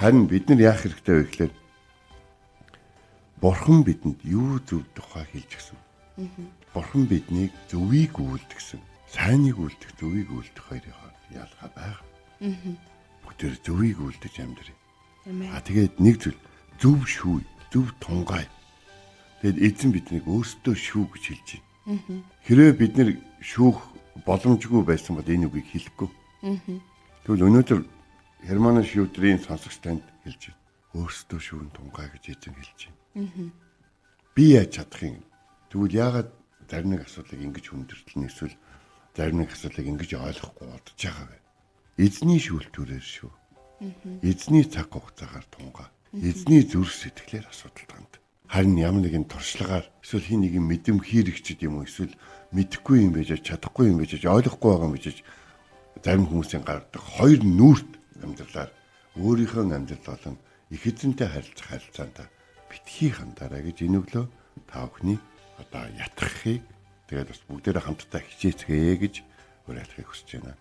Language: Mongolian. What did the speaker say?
Харин бид нар яах хэрэгтэй вэ гэхээр Бурхан бидэнд юу зөв тухай хэлж гисэн. Бурхан биднийг зөвийг үйлдгэсэн. Сайныг үйлдэх, зөвийг үйлдэх хоёрын хооронд ялгаа байгаа. Бүгдээр зөвийг үйлдэж амьдрий. А тэгээд нэг зүйл зөв шүү, зөв тунгаай. Тэгээд эзэн биднийг өөрсдөө шүү гэж хэлж байна. Хэрвээ бид нэр шүүх боломжгүй байсан бол энэ үгийг хэлэхгүй. Тэгвэл өнөөдөр Германы шүүдрийн сонсогч танд хэлж байна. Өөрсдөө шүүн тунгаай гэж эзэн хэлж байна. Би яаж чадах юм? Тэгвэл яагаад зарим нэг асуудлыг ингэж хүндрэлнэ эсвэл зарим нэг асуудлыг ингэж ойлгохгүй бодож байгаа вэ? Эзний шүүлтүүрээр шүү. Эзний цаг хугацаагаар тунгаа. Эзний зүрх сэтгэлээр асуудалд ханд. Харин ямар нэгэн туршлагаар эсвэл хин нэгэн мэдрэмхийрэгчд юм уу эсвэл мэдэхгүй юм байж чадахгүй юм байж ойлгохгүй байгаа юм байж зарим хүмүүсийн гаргадаг хоёр нүрт амьдралаар өөрийнхөө амьдрал болон их эзэнтэй харилцах харилцаанд битгий хандаарай гэж энэ өглөө та бүхний одоо ятгахыг тэгээд бас бүгдээрээ хамтдаа хичээцгээе гэж уриалахыг хүсэж байна.